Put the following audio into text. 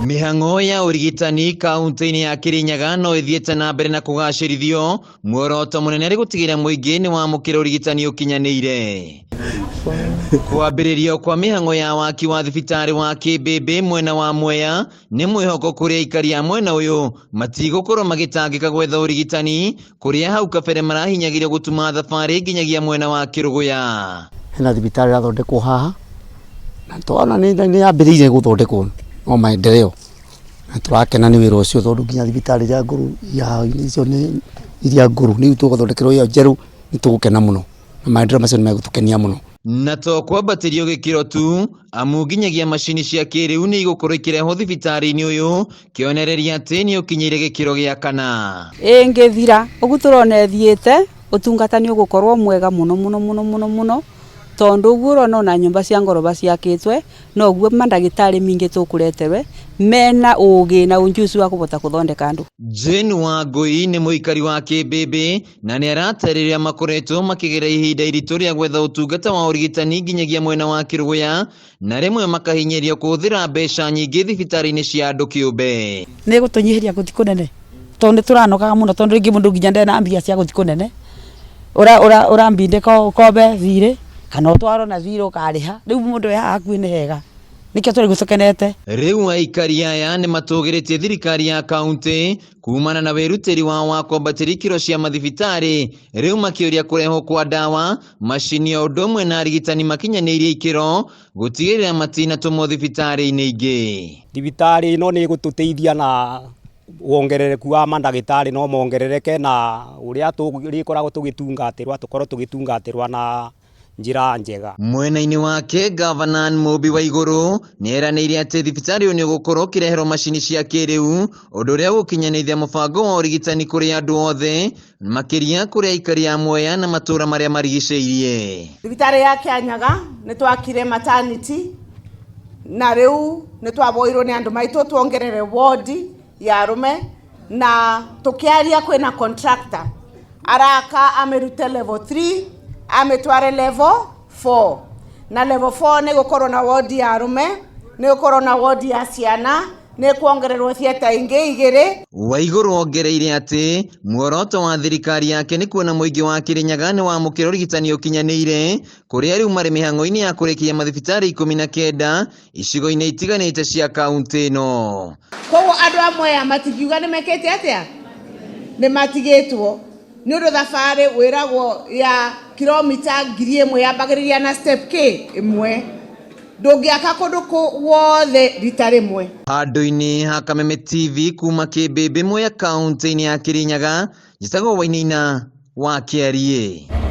Mĩhang'o ya ũrigitani kaunti-inĩ ya Kirinyaga no ĩthiĩte na mbere na kũgacĩrithio, muoroto mũnene arĩ gũtigĩrĩra mũingĩ nĩ wamũkĩra ũrigitani ũkinyanĩire. Kwambĩrĩrio kwa mĩhang'o ya waki wa thibitarĩ wa Kĩmbĩmbĩ mwena wa Mwea nĩ mwĩhoko kũrĩ aikari a mwena ũyũ matigũkorwo magĩtangĩka gwetha ũrigitani kũrĩa hau kabere marahinyagĩrio gũtuma thabarĩ nginyagia mwena wa Kĩrũgũya. Hena thibitarĩ ĩrathondekwo haha na twana nĩ yambĩrĩirie gũthondekwo no maendeleo na tũrakena nĩ wĩra ũcio tondũ nginya thibitarĩ iria ngũrũ ya icio nĩ iria ngũrũ rĩu tũgũthondekerwo ĩyo njerũ nĩ tũgũkena mũno na maendeleo macio nĩ megũtũkenia mũno. Na to kwambatĩrio gĩkĩro tu, amu nginyagia macini cia kĩrĩu nĩ igũkorwo ikĩrehwo thibitarĩ-inĩ ũyũ, kĩonereria atĩ nĩ ũkinyĩire gĩkĩro gĩa kana. Ĩngĩthira ũguo tũrona ĩthiĩte, ũtungata nĩ ũgũkorwo mwega mũno mũno mũno mũno mũno, tondũ ũguo ũrona ona nyũmba cia ngoroba ciakĩtwe, noguo mandagĩtarĩ mingĩ tũkũreterwe mena ũgĩ na ũnjuci wa kũbota kũthondeka andũ. Jane Wangũi nĩ mũikari wa Kĩmbĩmbĩ na nĩ aratarĩria makoretwo makĩgera ihinda iritũ rĩa gwetha ũtungata wa ũrigitani nginyagia mwena wa Kĩrũgũya na rĩmwe makahinyĩrĩrio kũhũthĩra mbeca nyingĩ thibitarĩ-inĩ cia andũ kĩũmbe. Nĩ ĩgũtũnyihĩria gũthiĩ kũnene tondũ nĩ tũranogaga mũno tondũ rĩngĩ mũndũ nginya ndarĩ na mbia cia gũthiĩ kũnene, ũrambindĩka ũkombe thirĩ kana ũtwarwo na thirĩ ũkarĩha, rĩu mũndũ e haha hakuhĩ nĩ hega, nĩkĩo tũraigua tũkenete. Rĩu aikari aya nĩ matũgĩrĩtie thirikari ya kauntĩ kumana na wĩrutĩri wao wa kwambatĩria ikĩro cia mathibitarĩ, rĩu makĩũria kũrehwo kwa ndawa, macini o ũndũ ũmwe na arigitani makinyanĩirie ikĩro gũtigĩrĩra matinatũmwo thibitarĩ-inĩ ingĩ. Thibitarĩ ĩno nĩ ĩgũtũteithia na wongerereku wa mandagĩtarĩ no mongerereke na ũrĩa tũrĩkoragwo tũgĩtungatĩrwo tũkorwo tũgĩtungatĩrwo na njĩra njega. Mwena-inĩ wake Gavana Mũmbi Waigũrũ nĩ eranĩire atĩ thibitarĩ ũyũ nĩ ũgũkorwo ũkĩreherwo macini cia kĩrĩu ũndũ ũrĩa ũgũkinyanĩria mũbango wa ũrigitani kũrĩ andũ othe makĩria kũrĩ aikari a Mwea na matũũra marĩa marigicĩirie. Thibitarĩ ya Kĩanyaga nĩ twakire maternity na rĩu nĩ twaboirwo nĩ andũ maitũ tuongerere ward ya arũme na tũkĩaria kwĩna contractor araka amĩrute level 3 amĩtware level 4 na level 4 nĩ gũkorwo na ward ya arũme, nĩ gũkorwo na ward ya ciana, nĩ kuongererwo theatre ingĩ igĩrĩ. Waigũrũ ongereire atĩ muoroto wa thirikari yake nĩ kuona mũingĩ wa Kĩrĩnyaga nĩ wamũkĩra ũrigitani ũkinyanĩire kũrĩa rĩu marĩ mĩhang'o-inĩ ya kũrĩkia mathibitarĩ 19 icigo-inĩ itiganĩte cia kaunti ĩno. Koguo andũ a Mwea matingiuga nĩ mekĩte atĩa, nĩ matigĩtwo nĩ ũndũ thabarĩ wĩragwo ya kilomita 1000 yambagĩrĩria na step k ĩmwe, ndũngĩaka kũndũ guothe rita rĩmwe. Handũ-inĩ ha Kameme TV kuma Kĩmbĩmbĩ Mwea kaunti-inĩ ya Kĩrĩnyaga, njĩtagwo Wainaina wa Kĩariĩ.